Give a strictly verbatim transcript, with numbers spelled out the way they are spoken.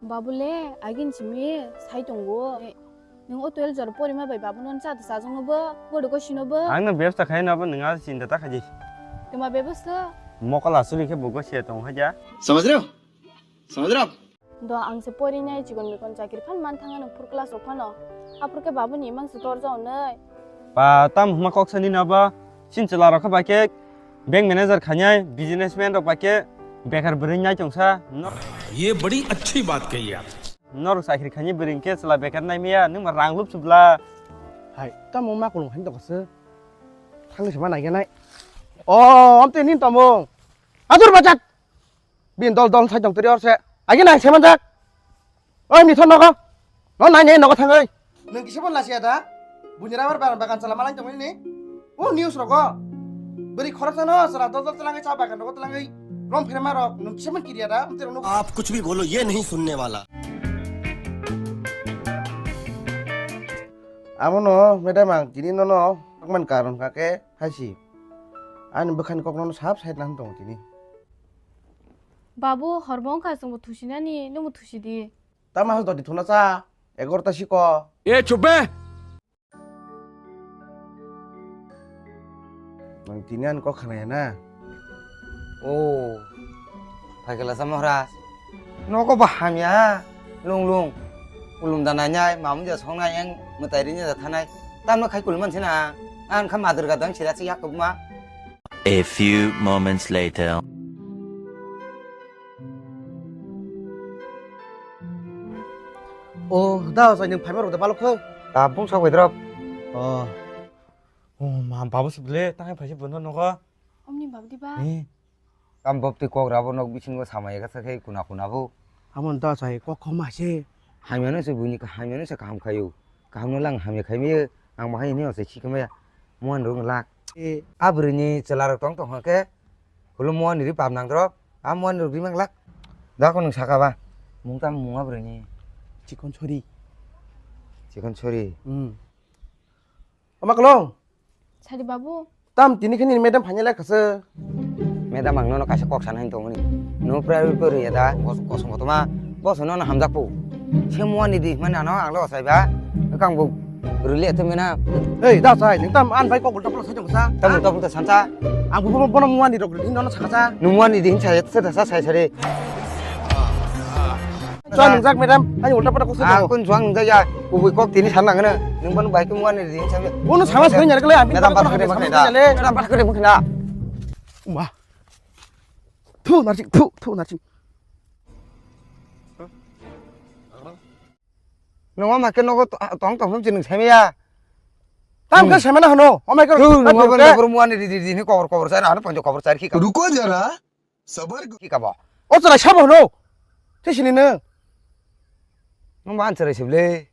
Babu le, agin simi sai tongo. Nwng o twelve jora porima bai babu non cha da chajong no bo, bori ko sino bo. Ang no bebsa khai no bo, nwng a chinta ta khaji. Tuma bebsa? Mokol asuli khe bugo se tong haja. समझ रहे हो? समझ रहे हो आप? Do ang se pori nai chikon mikon chakri phan man thanga nwng four class rok phano. Apor ke babu ni mang se torja onai. Pa tam huma kok sani no bo, chin chwla rok khe bai khe bank manager khanyai, businessman rok bai khe bekar bwrwi nai tongsa. Nor- ये बड़ी अच्छी बात कही आप। Norok chakri khaini bwrwi hwnkhe chwla bekar naimaya, nwng ma rang lup chubla. Hai, tamo ma kulung hain tokha se. Thangni se ma naigenai. O, amtwi nin tamo. Adur bajak. Bin dol dol sai tong tiri orse. Agi nang se manjak. Oi, mithon nogo. No nai nai nogo thangoi. Nwng kisa bon lasiya da? Buini rubber bagan, bagan chala malai tongmani ni? O news rogo. Bwrwi khoroksa no chwla dol dol twlangwi cha bagan rogo twlangwi rom pherma rok nwng kisa man kiriya da? Amtwi rok no. आप कुछ भी बोलो, ये नहीं सुनने वाला। Amo no madam ang tini nono kokman karon kake haisi. Ani bwkhani kok nono sap side lang tong tini. Babu, horbo wngkha chwngbo thusinani, nwngbo thusidi. Tama has dodi thuna cha, egarota siko. ए चुप बे। Nang tini ani kok khanaya na? O, phaikala sa Maharaj. Nogo ba hamya, lung lung. Ulum da nainai, mamu ja songnai, yang mwtai rini da thanai. Tamno khai kulman sina, ang kha madur gadang sira si yakubma. A few moments later. O, da, sai nwng phaibar rok da balok kho. Tabung sok bedrop. O. O, ma, babu sibile, tangai phaisa bono nogo. Omni babu di ba? Eh. Tam bopti kok rabo nok bisingo samaya kasa khe kuna kuna bo. Amon da sai kok khoma se. Hamya no se buini ka, hamya no se kaham khayo. Kaham no lang hamya khaimaya. Ang bahai ni ose sikmaya. Muan rung lak. Eh. Abri ni chwla rok tong tong khe. Hulo muan ri pap nang drop. A muan ri mang lak. Da ko nung saka ba. Mung tam mung abri ni. Chikon chori. Chikon chori. Hmm. Ama kolong. Sadi babu. Tam tini khini madam phanya lai khase. Madam ang nono kaisa kok sana hin tongoni. No prai pori ya da kos-, kosong kotoma. Boso nono hamjak pu. Se muani di mane ano ang lo sai ba. Kang bu rule to mena. Hei da sai nung tam an bai kok ulta pula sai jong sa. Tam ulta pula sansa. Ang bu bono muani rok di nono saka sa. Nung muani di hin sai sa sa sai sare. Chuang nungjak madam, ani ulta pata kok Ah, swngo. Kun chuang nungjak ya, kubui kok tini san nangno. Nung ban bai ke muan ni ring san. Bono sama sini nyar kele, abi Madam, pata pat kere kok makhna sama da. Sini nyale. Madam, pat kere makhna. Uma. Thu narjik, thu, thu narjik. Nung ma ke nogo to-, tong tong sini sai ya. Tam ke Hmm. Sama na hono. Oh my God. Thu, nung ban ke muan ni di di ni kobor kobor sai, ano ponjo kobor sai ki ka. Ruko jara. Sabar. Ki kabo? O chwrai sabo hwno. Tei sini nw. Nwng ba an chwrai sibli.